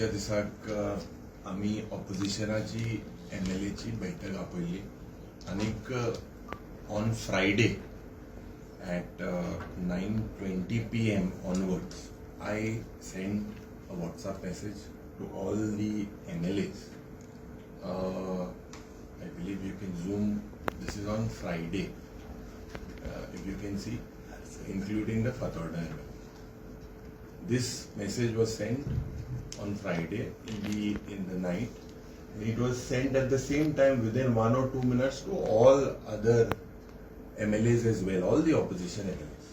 मंडेच्या दिसाक आमी ऑपोजिशनाची एमएलएची बैठक आपयली आनीक on Friday at 9:20 p.m. onwards, I sent a WhatsApp message to all the MLAs. I believe you can zoom. This is on Friday. If you can see, including the Fatorda MLA. This message was sent on Friday in the night, and it was sent at the same time within 1 or 2 minutes to all other MLAs as well, all the opposition MLAs.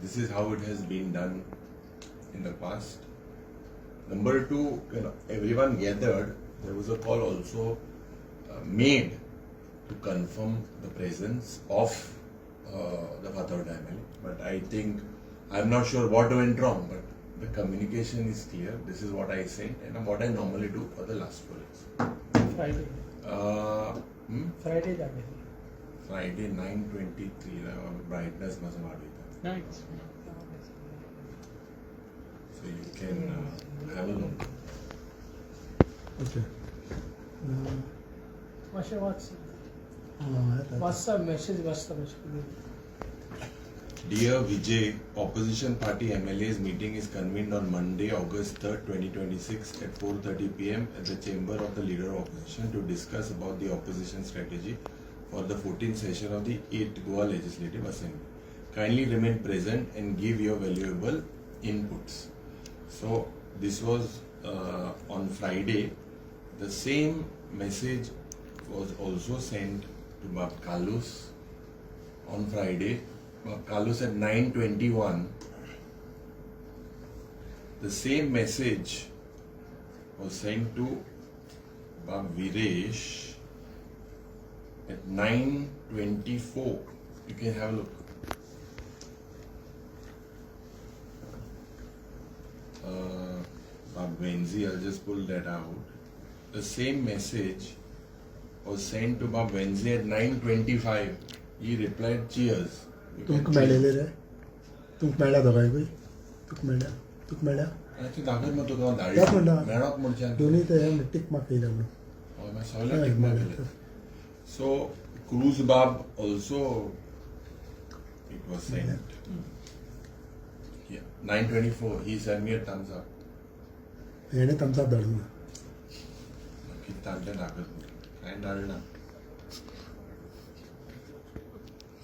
This is how it has been done in the past. Number two, everyone gathered. There was a call also made to confirm the presence of the Fatorda MLA. But I think, I'm not sure what went wrong, but the communication is clear. This is what I sent and what I normally do for the last 4 years. Friday. Hmm? Friday जागे. Friday 9:23. Brightness मातसो वाडयता. Nice. So you can have a look. Okay. मातशें वाच. येता. वाचता message, वाचता मातशें. Dear Vijay, Opposition Party MLAs meeting is convened on Monday, August 3rd, 2026 at 4:30 p.m. at the chamber of the Leader of Opposition to discuss about the opposition strategy for the 14th session of the 8th Goa Legislative Assembly. Kindly remain present and give your valuable inputs. So this was on Friday. The same message was also sent to Bab Carlos on Friday. Bab Carlos at 9:21. The same message was sent to Bab Viresh at 9:24. You can have a look. Bab Venzi, I'll just pull that out. The same message was sent to Bab Venzi at 9:25. He replied, "Cheers." You can तुमकां check. मेळ्ळेले रे? तुमकां मेळ्ळ्या दोगांयकूय? तुका मेळ्ळ्या? तुका मेळ्ळ्या? आनी ती दाखयत मग तुका हांव त्याच म्हणटा. धाडली मेळोक म्हणच्यान. दोनूय ते टीक मार्क येयल्या म्हणून. हय, मागीर सगळें हय, टीक मार्क मेळ्ळ्या. केलें. So Cruz Bab also it was sent. Yeah, 9:24. He sent me a thumbs up. हेणे Thums up धाडूंक ना. कितें धाडलें दाखयत कांय धाडना.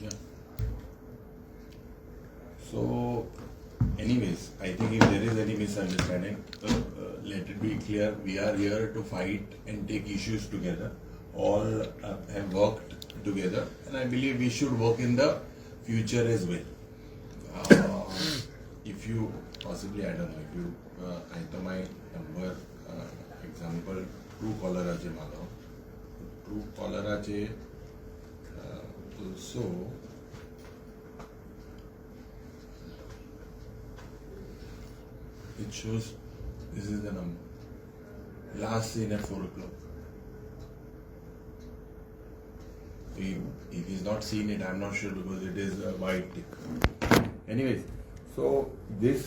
Yeah. So, anyways, I think if there is any misunderstanding, let it be clear. We are here to fight and take issues together. All have worked together, and I believe we should work in the future as well. If you possibly, I don't know, if you, I thought my number, example, true कॉलराचे मालो, true कॉलराचे also it shows this is the number. Last seen at 4 o'clock. If he's not seen it, I'm not sure because it is a white tick. Anyways, so this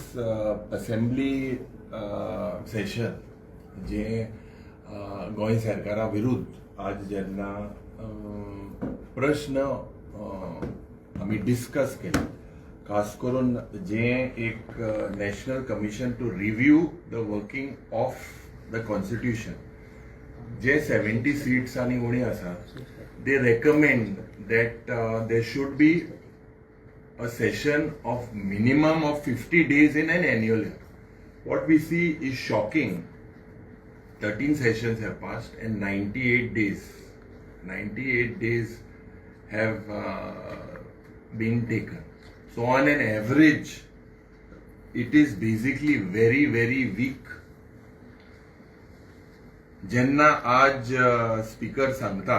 assembly session जे गोंय सरकारा विरुद्ध आज जेन्ना प्रश्न आमी discuss केले, खास करून जे एक National Commission to review the working of the Constitution J 70 seats आनी उणी आसा, they recommend that there should be a session of minimum of 50 days in an annual year. What we see is shocking. 13 sessions have passed and 98 days, 98 days have been taken. So on an average, it is basically very, very weak. जेन्ना आज speaker सांगता,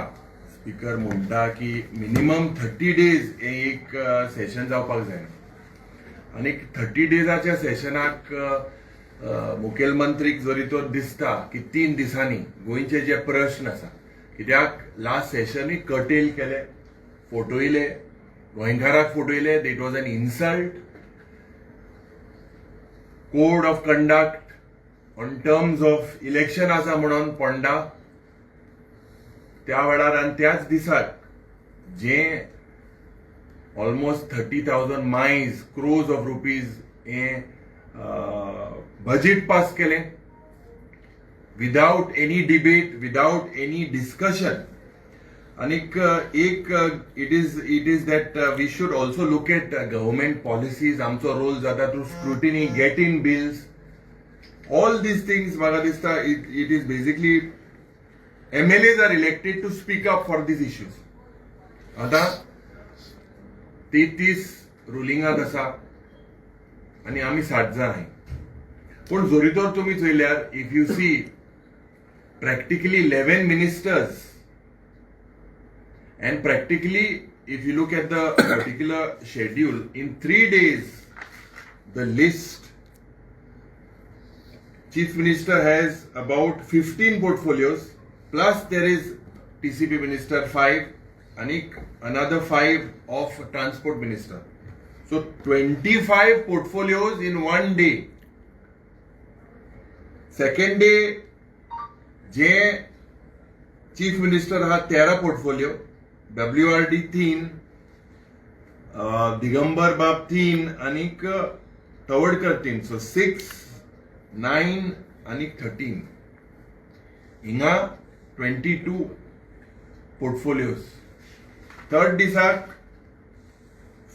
speaker म्हणटा की minimum 30 days हे एक सेशन जावपाक जाय आनी 30 डेजाच्या सेशनाक मुखेलमंत्रीक जरी तर दिसता की 3 दिसांनी गोंयचे जे प्रश्न आसा, कित्याक लास्ट सेशनूय कटेल केले, फटयले, गोंयकाराक फटयले. It was an insult. Code of conduct On terms of election आसा म्हणून पोंडा त्या वेळार आनी त्याच दिसाक जे almost 30,000 miles crores of rupees हें बजेट पास केलें without any debate, without any discussion. आनीक एक it is that we should also look at government policies. आमचो रोल जाता to scrutiny, get in bills, all these things. म्हाका दिसता it is basically MLAs are elected to speak up for these issues. आतां 33 रुलिंगाक आसा आनी आमी 60 जाण आहाय, पूण जरी तर तुमी चोयल्यार, if you see, practically 11 ministers and practically, if you look at the particular schedule, in 3 days the list, chief minister has about 15 portfolios, plus there is TCP minister 5 and another 5 of transport minister, so 25 portfolios in one day. Second day J chief minister हा 13 portfolio, WRD तीन, दिगंबर बाब तीन आनीक तवडकर तीन, so 6, 9 आनी 13. हिंगा 22 portfolios. Third दिसाक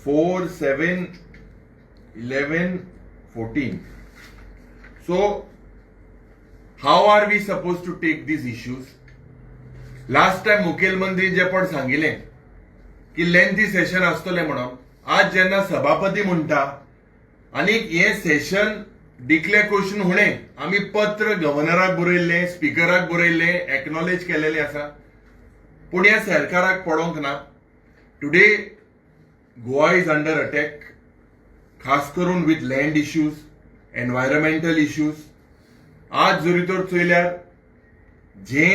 4, 7, 11, 14. So how are we suppose to take these issues? Last time मुखेलमंत्री जे पण सांगिलें की लेंथी सेशन आसतलें म्हणून, आज जेन्ना सभापती म्हणटा आनी हें सेशन डिक्लेअर क्वेश्चन हुणे आमी पत्र गव्हर्नराक बरयल्लें, स्पिकराक बरयल्लें, एक्नॉलेज केलेलें आसा, पूण ह्या सरकाराक पडोंक ना. Today Goa is under attack, खास करून with land issues, environmental issues. आज जरी तर चोयल्यार जे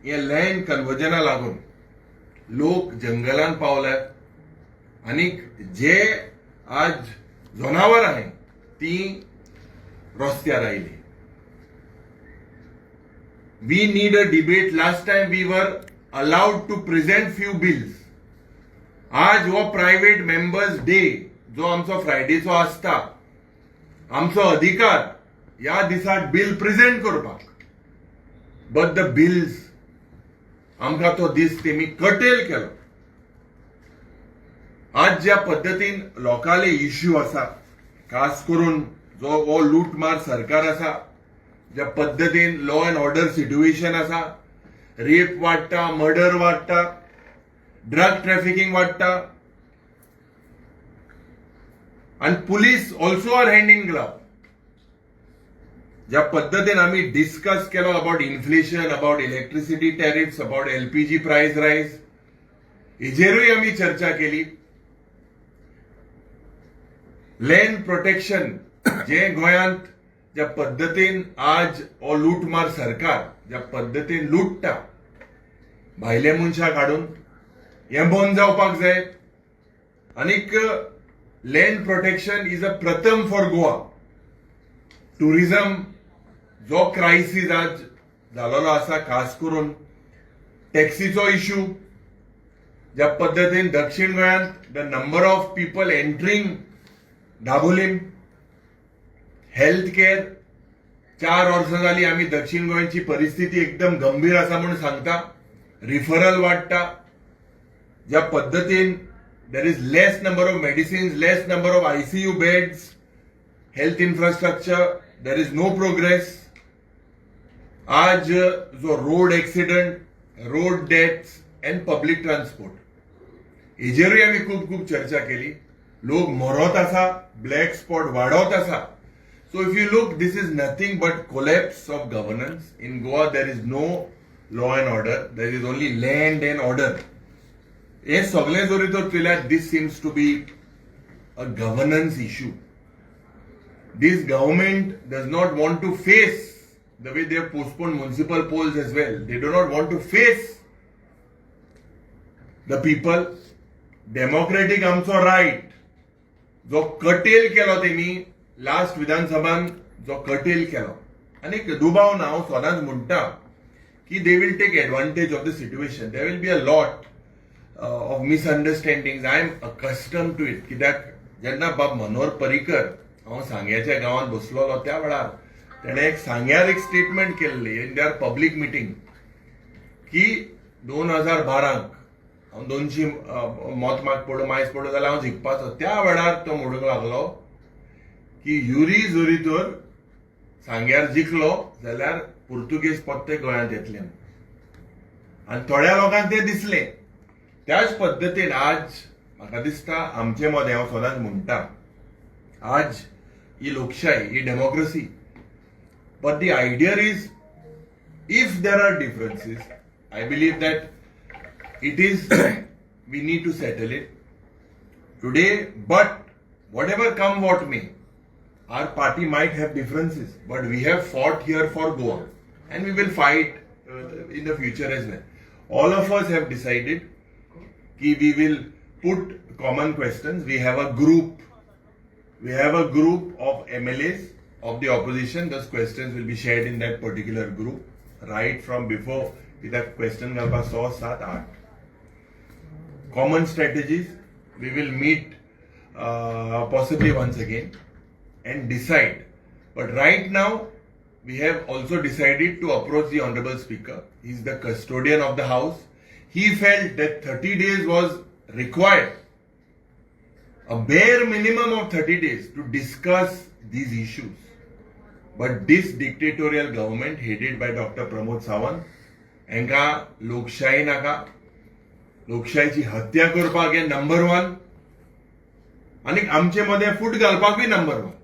हे लँड कन्वर्जना लागून लोक जंगलान पावल्यात आनीक जे आज जनावर आहे ती रस्त्यार आयली. We need a debate. Last time we were allowed to present few bills. आज हो प्रायव्हेट मेंबर्स डे जो आमचो फ्रायडेचो आसता, आमचो अधिकार ह्या दिसाक बिल प्रेझेंट करपाक, बट the bills आमकां तो दीस तेमी कटेल केलो. आज ज्या पद्दतीन लोकांले इश्यू आसा, खास करून जो हो लूटमार सरकार आसा, ज्या पद्दतीन लॉ अँड ऑर्डर सिट्युएशन आसा, रेप वाडटा, मर्डर वाडटा, ड्रग ट्रॅफिकिंग वाडटा आनी police also are hand in glove. ज्या पद्दतीन आमी डिस्कस केलो about inflation, about electricity tariffs, about LPG price rise, हेजेरूय आमी चर्चा केली. लँड प्रोटेक्शन जे गोंयांत ज्या पद्दतीन आज हो लूटमार सरकार ज्या पद्दतीन लुट्टा भायले मनशाक हाडून, हें बंद जावपाक जाय. आनीक land protection is a प्रथम फॉर गोवा. टुरिझम जो क्रायसीस आज जालोलो आसा, खास करून टॅक्सीचो इश्यू, ज्या पद्दतीन दक्षिण गोंयांत the number of people entering Dabolim, health care, 4 वर्सां जाली आमी दक्षिण गोंयची परिस्थिती एकदम गंभीर आसा म्हूण सांगता. रिफरल वाडटा, ज्या पद्दतीन there is less number of medicines, less number of ICU beds, health infrastructure, there is no progress. आज जो road accident, road deaths and public transport हेजेरूय आमी खूब खूब चर्चा केली. लोक मरत आसा, ब्लॅक स्पॉट वाडत आसा. So if you look, this is nothing but collapse of governance in Goa. There is no law and order, there is only land and order. हे सगळें जरी तर पळयल्यार, this seems to be a governance issue. This government does not want to face, the way they have postponed municipal polls as well. They do not want to face the people. Democratic आमचो right जो कटेल केलो तेमी last विधानसभान जो कटेल केलो. आनी दुबाव ना, हांव सदांच म्हणटा की they will take advantage of the situation. There will be a lot of misunderstanding. I am accustomed to it, कित्याक जेन्ना बाब मनोहर पर्रीकर हांव सांग्याच्या गांवांत बसलोलो त्या वेळार तेणें एक सांग्यार एक स्टेटमेंट केल्ली इन there public meeting की 2012क हांव 200 मत म्हाका पडलो, मायज पडलो जाल्यार हांव जिखपाचो. त्या वेळार तो म्हणूंक लागलो की युरी जरी तर सांग्यार जिखलो जाल्यार पुर्तुगेज पत्ते गोंयांत येतले आनी थोड्या लोकांक तें दिसलें. त्याच पद्दतीन आज म्हाका दिसता आमचे मदें, हांव सदांच म्हणटा, आज ही लोकशाही, ही democracy, but the idea is if there are differences, I believe that it is we need to settle it today. But whatever come what may, our party might have differences, but we have fought here for Goa and we will fight in the future as well. All of us have decided ki we will put common questions. We have a group of MLAs of the opposition. Those questions will be shared in that particular group right from before. कित्याक question घालपाक 6, 7, 8 common strategies. We will meet possibly once again and decide. But right now, we have also decided to approach the Honorable Speaker. He is the custodian of the house. He felt that 30 days was required, a bare minimum of 30 days to discuss these issues. But this dictatorial government headed by Dr. Pramod Sawant, हांकां लोकशाही नाका, लोकशाहीची हत्या करपाक हे number one आनी आमचे मदें फूट घालपाकूय number one.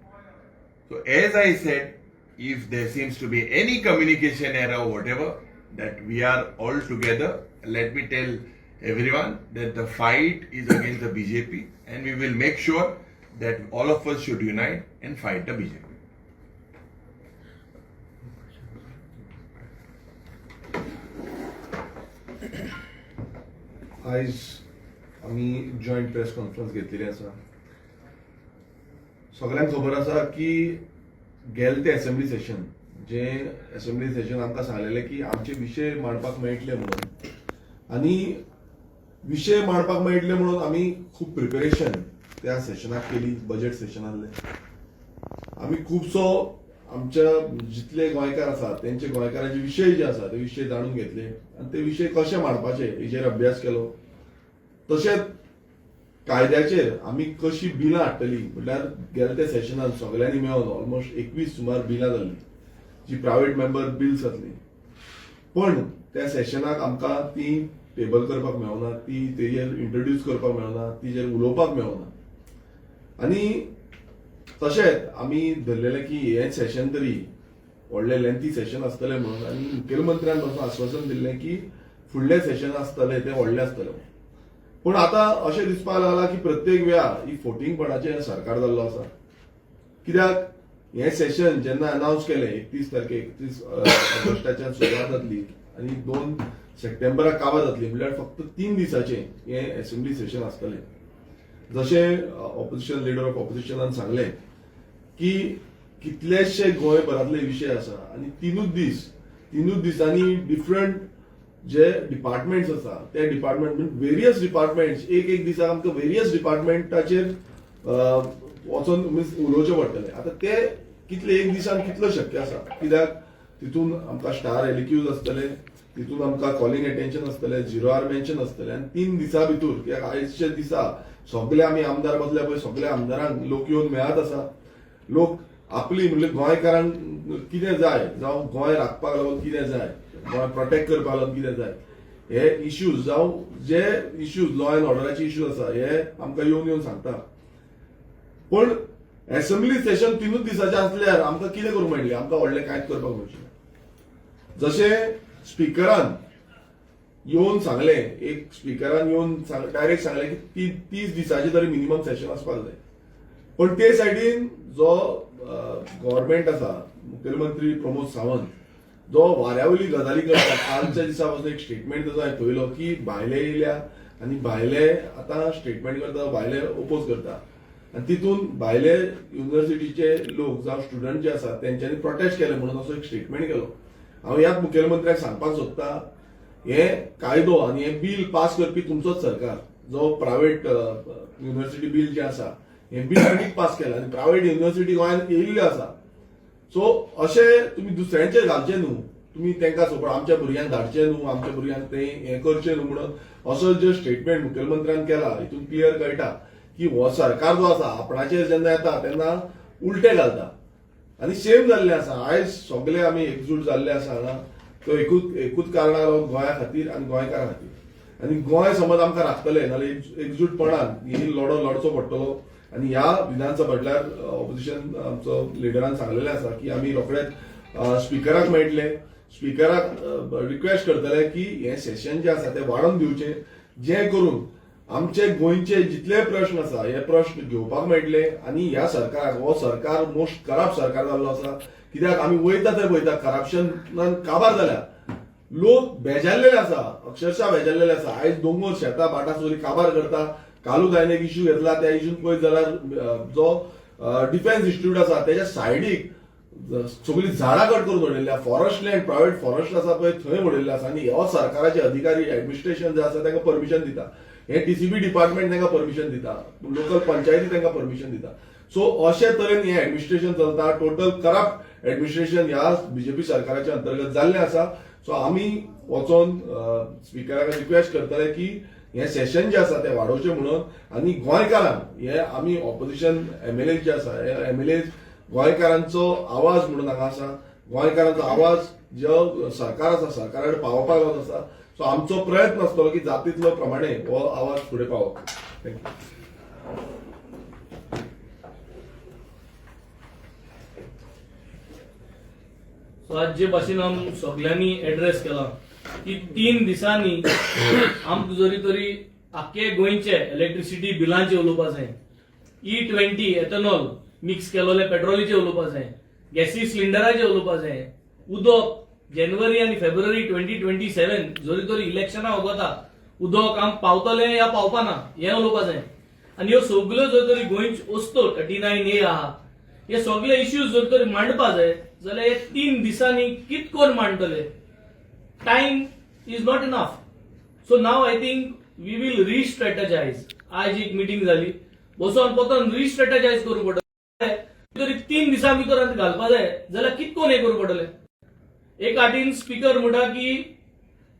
So as I said, if there seems to be any communication error, whatever, that we are all together. Let me tell everyone that the fight is against the BJP and we will make sure that all of us should unite and fight the BJP. आयज आमी joint press conference घेतलेली आसा. सगळ्यांक खबर आसा की गेले ते असेंब्ली सेशन, जे असेंब्ली सेशन आमकां सांगलेलें की आमचे विशय मांडपाक मेळटले म्हणून, आनी विशय मांडपाक मेळटले म्हणून आमी खूब प्रिपेरेशन त्या सेशनाक केली. बजेट सेशन आहलें, आमी खुबसो आमच्या जितले गोंयकार आसात तेंचे गोंयकारांचे विशय जे आसा ते विशय जाणून घेतले आनी ते विशय कशे मांडपाचे हेजेर अभ्यास केलो. तशेंच कायद्याचेर आमी कशी बिलां हाडटली, म्हटल्यार गेले त्या सेशनान सगळ्यांनी मेळोन ऑलमोस्ट 21 सुमार बिलां जाल्ली जी प्रायवेट मेंबर बिल्स जातली, पण त्या सेशनाक आमकां ती टेबल करपाक मेळना, ती तेजेर इंट्रोड्यूस करपाक मेळना, तिजेर उलोवपाक मेळना. आनी तशेंच आमी धरलेलें की हें सेशन तरी व्हडलें लेंथी सेशन आसतलें म्हणून, आनी मुखेलमंत्र्यान पासून आश्वासन दिल्लें की फुडलें सेशन आसतलें तें व्हडलें आसतलें. पूण आतां अशें दिसपाक लागलां की प्रत्येक वेळा ही फोटिंगपणाचें सरकार जाल्लो आसा. कित्याक हें सेशन जेन्ना अनावन्स केलें 31 तारखेक, 31 ऑगस्टाच्यान सुरवात जातली आनी 2 सप्टेंबराक काबार जातली, म्हणल्यार फक्त 3 दिसाचें हें असेंब्ली सेशन आसतलें. जशें ऑपोजिशन लिडर ऑफ ऑपोजिशनान सांगलें की कितलेशे गोंयभरांतले विशय आसा आनी 3ूच दिसांनी डिफरंट जे डिपार्टमेंट्स आसा ते डिपार्टमेंट, वेरियस डिपार्टमेंट्स, एक एक दिसा आमकां वेरियस डिपार्टमेंटाचेर वचोन मिन्स उलोवचें पडटलें. आतां ते कितले एक दिसान कितलो शक्य आसा? कित्याक तितून आमकां स्टार एलक्यूज आसतले, तितून आमकां कॉलिंग एटेन्शन आसतलें, झिरो आर मेन्शन आसतलें आनी 3 दिसां भितर, कित्याक आयच्या दिसा सगळे आमी आमदार बसले पळय, सगळे आमदारांक लोक येवन मेळत आसा. लोक आपली म्हणजे गोंयकारांक कितें जाय, जावं गोंय राखपाक लागून कितें जाय, गोंय प्रोटेक्ट करपाक लागून कितें जाय, हे इश्यूज जावं जे इश्यूज लॉ एंड ऑर्डराचे इश्यूज आसा हे आमकां येवन येवन सांगता. पण एसेंब्ली सेशन 3ूच दिसाचें आसल्यार आमकां कितें करूंक मेळटलें? आमकां व्हडलें कांयच करपाक मेळचें ना. जशें स्पिकरान येवन सांगलें, एक स्पिकरान येवन डायरेक्ट सांगलें की 30 दिसाचें तरी मिनिमम सेशन आसपाक जाय. पण ते सायडीन जो गव्हर्मेंट आसा, मुखेलमंत्री प्रमोद सावंत जो वाऱ्या वयली गजाली करता, कालच्या दिसा पासून एक स्टेटमेंट ताजो हांवें पळयलो की भायले येयल्या आनी भायले आतां स्टेटमेंट करता, भायले ओपोज करता. आनी तितून भायले युनिव्हर्सिटीचे लोक जावं स्टुडंट जे आसा तेंच्यांनी प्रोटेस्ट केले म्हणून असो एक स्टेटमेंट केलो. हांव ह्याच मुखेलमंत्र्याक सांगपाक सोदता, हे कायदो आनी हे बील पास करपी तुमचोच सरकार, जो प्रायव्हेट युनिव्हर्सिटी बील जे आसा हे बील तुमीच पास केला आनी प्रायव्हेट युनिव्हर्सिटी गोंयांत येयल्ल्यो आसा. सो अशें तुमी दुसऱ्यांचेर घालचे न्हू, तुमी तांकां सपोर्ट आमच्या भुरग्यांक धाडचे न्हू, आमच्या भुरग्यांक ते हें करचें न्हू म्हणून असो जे स्टेटमेंट मुखेलमंत्र्यान केला हितून क्लियर कळटा की हो सरकार जो आसा आपणाचेर जेन्ना येता तेन्ना उलटे घालता आनी सेम जाल्लें आसा. आयज सगळे आमी एकजूट जाल्ले आसा हांगा, तो एकूच कारणाक लागून, गोंया खातीर आनी गोंयकारां खातीर. आनी गोंय समज आमकां राखतले नाल्यार एकजूटपणान ही लढो लढचो पडटलो. आनी ह्या विधानसभेंतल्यान ऑपोजिशन आमचो लिडरान सांगलेलें आसा की आमी रोखडेच स्पिकराक मेळटले, स्पिकराक रिक्वेस्ट करतले की हें सेशन जें आसा तें वाडोवन दिवचें, जें करून आमचे गोंयचे जितले प्रश्न आसा हे प्रश्न घेवपाक मेळटले. आनी ह्या सरकाराक, हो सरकार मोस्ट करप्ट सरकार जाल्लो आसा, कित्याक आमी वयता थंय पळयता करप्शनान काबार जाल्या, लोक बेजारलेले आसा, अक्षरशः बेजारलेले आसा. आयज दोंगोर, शेतां भाटां सगळीं काबार करता. कालूच हांवें एक इश्यू घेतला, त्या इश्यून पळयत जाल्यार जो डिफेन्स इन्स्टिट्यूट आसा त्याच्या सायडीक सगळीं झाडां कट करून उडयल्ल्या, फॉरेस्ट लँड, प्रायव्हेट फॉरेस्ट आसा पळय थंय उडयल्ले आसा. आनी हो सरकाराचे अधिकारी, एडमिनिस्ट्रेशन जे आसा तांकां परमिशन दिता, हे टीसीबी डिपार्टमेंट तांकां परमिशन दिता, लोकल पंचायती तांकां परमिशन दिता. सो अशे तरेन हे एडमिनिस्ट्रेशन चलता. टोटल करप्ट एडमिनिस्ट्रेशन ह्या बीजेपी सरकाराच्या अंतर्गत जाल्लें आसा. सो आमी वचोन स्पिकराक रिक्वेस्ट करतले की हे सेशन जे आसा ते वाडोवचें म्हणून. आनी गोंयकारांक हे आमी ऑपोजिशन एमएलए जे आसा, हे एमएलए गोंयकारांचो आवाज म्हणून हांगा आसा. गोंयकारांचो आवाज जो सरकार आसा सरकारा कडेन पावोवपाक लागून आसा. सो आमचो प्रयत्न आसतलो की जातीतलो प्रमाणे हो आवाज फुडें पावोवप. Thank you. सो आज जे भाशेन आम सगल्यांनी एड्रेस केला की 3 दिसांनी आमकां जरी तरी आख्खे गोंयचे इलेक्ट्रिसिटी बिलांचे उलोवपा जाय, ई 20 एथेनॉल मिक्स केलोले पेट्रोलीचे उलोवपा जाय, गॅसी सिलिंडराचे उलोवपा जाय, उदक जानेवारी आनी फेब्रुवारी 2027 जरी तरी इलेक्शनां वगता उदक आमकां पावतलें या पावपाना हें उलोवपा जाय. आनी ह्यो सगल्यो जर तरी गोंयच्यो वस्तू 39A आहा, हे सगळे इश्यूज जर तरी मांडपा जाय जाल्यार हे 3 दिसांनी कित कोण मांडटले? Time is not enough. So now I think we will re-strategize. आज एक मिटींग जाली, बसोन परतून रिस्ट्रेटजायज करूंक पडटलें. तरी 3 दिसां भितर आनी घालपा जाय जाल्यार कित कोण हें करूंक पडटलें. एक आटीन स्पिकर म्हणटा की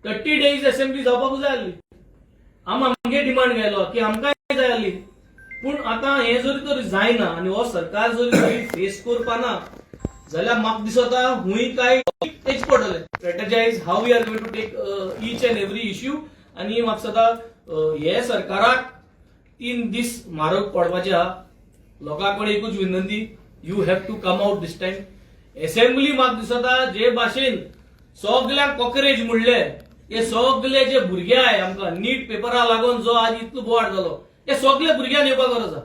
30 डेज असेंब्ली जावपाक जाय आसली. आम आमगे डिमांड घायलो की आमकांय जाय आसली, पूण आतां हें जरी तर जायना आनी हो सरकार जरी तरी फेस करपाना जाल्यार म्हाका दिसता हुंय काय तेच पडटलें. Strategize how we are going to take each and every issue. आनी म्हाका दिसता हे सरकाराक 3 दीस म्हारग पडपाचे आहा. लोकां कडेन एकूच विनंती, you have to come out this time. Assembly म्हाका दिसता जे भाशेन सगल्यांक कॉकरेज म्हणले, हे सगले जे भुरगे आहाय आमकां नीट पेपरा लागून जो आज इतलो बोवाळ जालो, हे सगले भुरग्यांक येवपाक गरज आहा.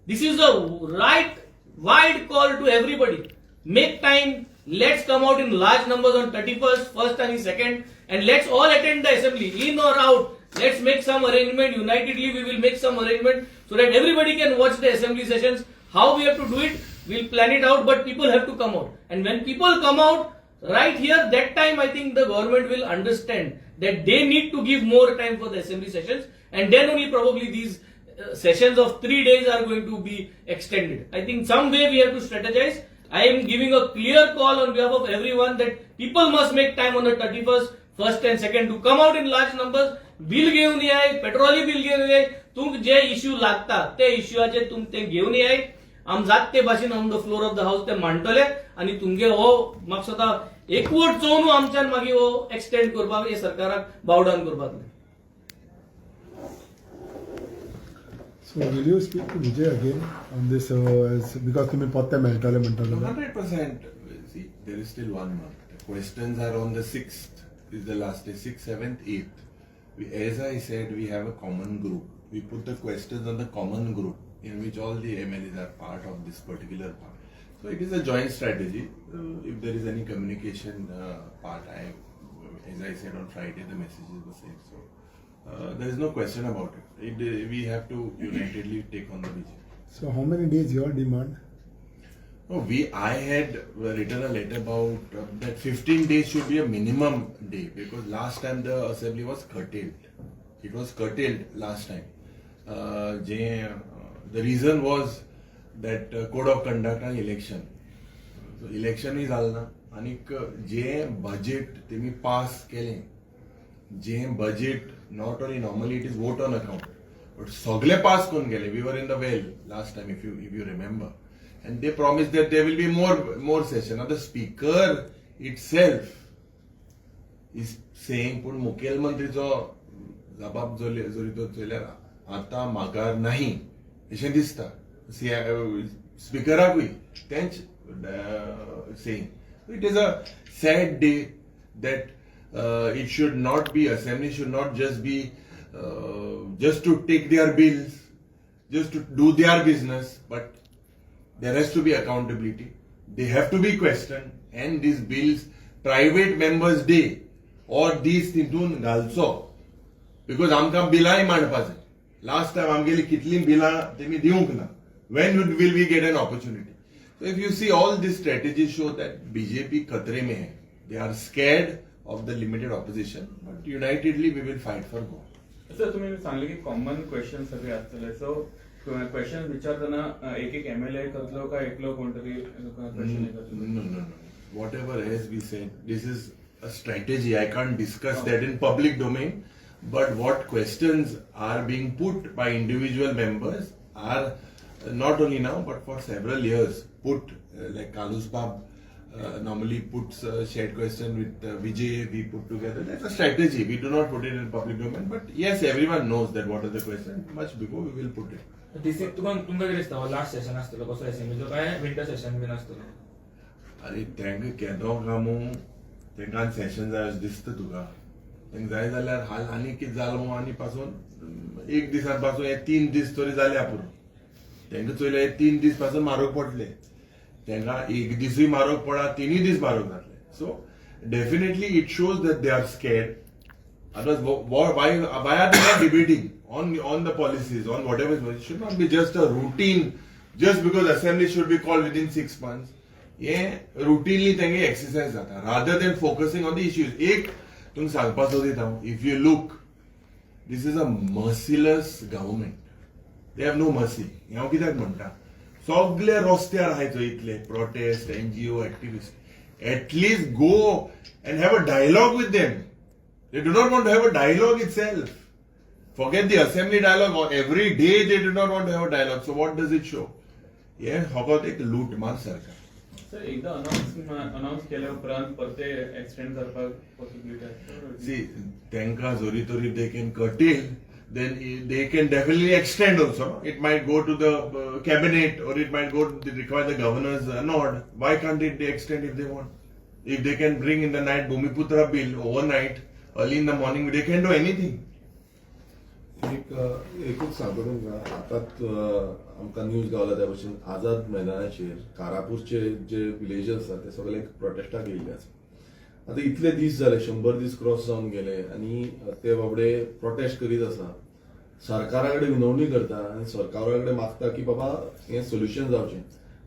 This is a right wide call to everybody. Make time. Let's come out in large numbers on 31st, 1st and 2nd, and let's all attend the assembly, in or out. Let's make some arrangement unitedly. We will make some arrangement so that everybody can watch the assembly sessions. How we have to do it, we'll plan it out, but people have to come out. And when people come out right here, that time I think the government will understand that they need to give more time for the assembly sessions, and then only probably these sessions of 3 days are going to be extended. I think some way we have to strategize. I am giving a clear call on behalf of everyone that people must make time on the 31st, 1st and 2nd to come out in large numbers. Bill घेवन याय, पेट्रोलय bill घेवन याय, तुमकां जे issue लागता ते इश्यूचे तुम ते घेवन याय. आम जात ते भाशेन on the floor of the house ते मांडटले आनी तुमगे हो म्हाका दिसता एकवट चोवन आमच्यान मागीर हो एक्सटेंड करपाक हे सरकाराक बावडावन करपाक. So will you speak to Vijay again on this because तुम्ही पत्ते मेळटले म्हणटा जाल्यार? 100%. See, there is still one month. The questions are on the 6th, is the last day, 6th, 7th, 8th. As I said, we have a common group. We put the questions on the common group in which all the MLAs are part of this particular part. So it is a joint strategy. If there is any communication part, as I said on Friday, the messages were sent. So there is no question about it. We have to unitedly take on the BJP. So how many days your demand? No, I had written a letter about that 15 days should be a minimum day because last time the assembly was curtailed. It was curtailed last time. The reason was that code of conduct and election. So election जालें ना आनीक जे budget तेमी pass केलें, जे budget, not only, normally it is vote on account, but सगळे pass करून गेले. We were in the well last time, if you remember, and they promise that there will be more session. The speaker itself is saying, पूण मुखेलमंत्रीचो जबाब जरी तो चोयल्यार आतां माघार नाही अशें दिसता. स्पिकराकूय तेंच saying. It is a sad day that it should not be, assembly should not just be just to take their bills, just to do their business, but there has to be accountability. They have to be questioned, and these bills, private members day or these तितून घालचो, because आमकां बिलांय मांडपा जाय. Last time आमगेली कितलीं बिलां तेमी दिवंक ना. When will we get an opportunity? So if you see, all this strategy show that BJP खतरे में है. They are scared of the limited opposition, but unitedly we will fight for Goa. Sir, तुम्ही सांगले की common question सगळे आसतले, so question विचारताना एक एक एमएलए करतलो काय एकलो कोण तरी क्वेश्चन करतलो? No. Whatever has been said, this is a strategy. I can't discuss that in public domain. But what questions are being put by individual members are not only now but for several years put, like Carlos Bab normally puts a shared question with Vijay, we put together. That's a strategy. We do not put it in public domain, but yes, everyone knows that what are the questions. Much before we will put it. This तुका तुमकां कितें दिसता, last Seshan आसतलो कसो असेंब्लीचो काय winter Seshan बीन आसतलो? अरे, तांकां केदो कामू तांकां सेशन जाय अशें दिसता तुका? तांकां जाय जाल्यार हाल आनी कितें जालो आनी पासून एक दिसान पासून हे 3 दीस तरी जाल्या पुरो. तांकां चोयले, हे 3 दीस पासून म्हारग पडले. तांकां एक दिसूय म्हारग पडा, तिनूय दीस म्हारग जातले. So definitely it shows that they are scared. Otherwise, why are they not debating on the policies, on whatever is? It should not be just a routine, just because assembly should be called within 6 months. हे routinely तेंगे exercise जाता rather than focusing on the issues. एक तुमकां सांगपा सोदिता हांव, if you look, this is a merciless government. They have no mercy. हांव कित्याक म्हणटा, सगळे रस्त्यार आहाय चोय इतले protest, NGO, activist. At least go and have a dialogue with them. They do not want to have a dialogue itself. Forget the assembly dialogue. Or every day they do not want to have a dialogue. So what does it show? हे फकत एक लूटमार सरकार. Sir, एकदा announce केल्या उपरांत परते extend करपाक पॉसिबिलिटी आसा? See, तांकां जरी तरी they can curtail, then they can definitely extend also. It might go to the cabinet or it might go to require the governor's nod. Why can't it they extend if they want? If they can bring in the night Bhumiputra bill overnight, early in the morning, they can do anything. एक एकूच सांगता तुमकां, आतांच आमकां news गावला त्या भशेन आझाद मैदानाचेर कारापूरचे जे विलेजर्स आसा ते सगळे प्रोटेस्टाक येयल्ले आसा. आतां इतले दीस जाले, 100 दीस क्रॉस जावन गेले आनी ते बाबडे प्रोटेस्ट करीत आसा, सरकारा कडेन विनवणी करता आनी सरकारा कडेन मागता की बाबा हें सोल्युशन जावचें.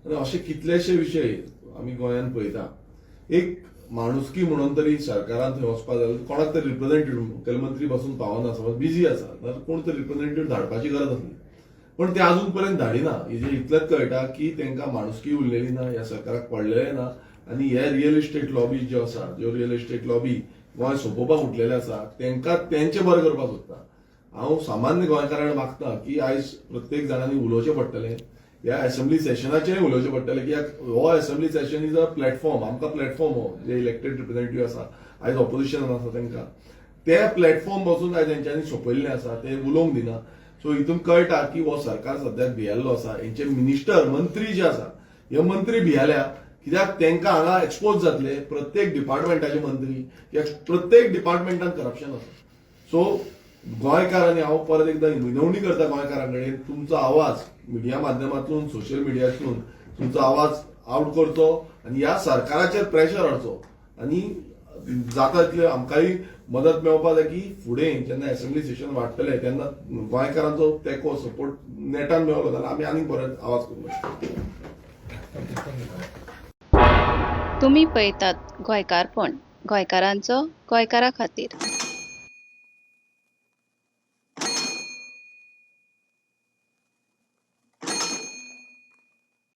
आनी अशे कितलेशे विशय आमी गोंयांत पळयता. एक माणुसकी म्हणून तरी सरकारान थंय वचपा जाय. कोणाक तरी रिप्रेझेंटेटिव्ह, मुखेलमंत्री बसून पावना, समज बिजी आसा जाल्यार कोण तरी रिप्रेझेंटेटिव्ह धाडपाची गरज आसली, पण ते अजून पर्यंत धाडिना. हेजे इतलेंच कळटा की तांकां माणुसकी उरलेली ना, ह्या सरकाराक पडलेलें ना. आनी हे रियल इस्टेट लॉबी ज्यो आसा, ज्यो रियल इस्टेट लॉबी गोंय सोंपोवपाक उठलेले आसा, तांकां तेंचें बरें करपाक सोदता. हांव सामान्य गोंयकारांक मागता की आयज प्रत्येक जाणांनी उलोवचें पडटलें, ह्या असेंब्ली सेशनाचेरय उलोवचें पडटलें की हो assembly session is a platform. आमकां प्लॅटफॉर्म हो, जे इलेक्टेड रिप्रेझेंटेटिव्ह आसा, आयज ऑपोजिशनान आसा तांकां ते प्लॅटफॉर्म बसून आयज तेंच्यांनी सोंपयल्लें आसा, ते उलोवंक दिना. सो हितून कळटा की हो सरकार सद्याक भियेल्लो आसा. हेंचे मिनिस्टर, मंत्री जे आसा, हे मंत्री भियेल्या कित्याक तांकां हांगा एक्सपोज जातले प्रत्येक डिपार्टमेंटाचे मंत्री, कित्याक प्रत्येक डिपार्टमेंटान करप्शन आसा. सो गोंयकारांनी, हांव परत एकदा विनवणी करता गोंयकारां कडेन, तुमचो आवाज मिडिया माध्यमातून, सोशल मिडियातून तुमचो आवाज आवट करचो आनी ह्या सरकाराचेर प्रेशर हाडचो आनी जाता तितले आमकांय मदत मेळपा जाय की फुडें जेन्ना असेंब्ली सेशन वाडटलें तेन्ना गोंयकारांचो तेंको सपोर्ट नेटान मेळलो जाल्यार आमी आनीक बरे आवाज करूंक शकता. तुमी पळयतात गोंयकारपण, गोंयकारांचो गोंयकारा खातीर.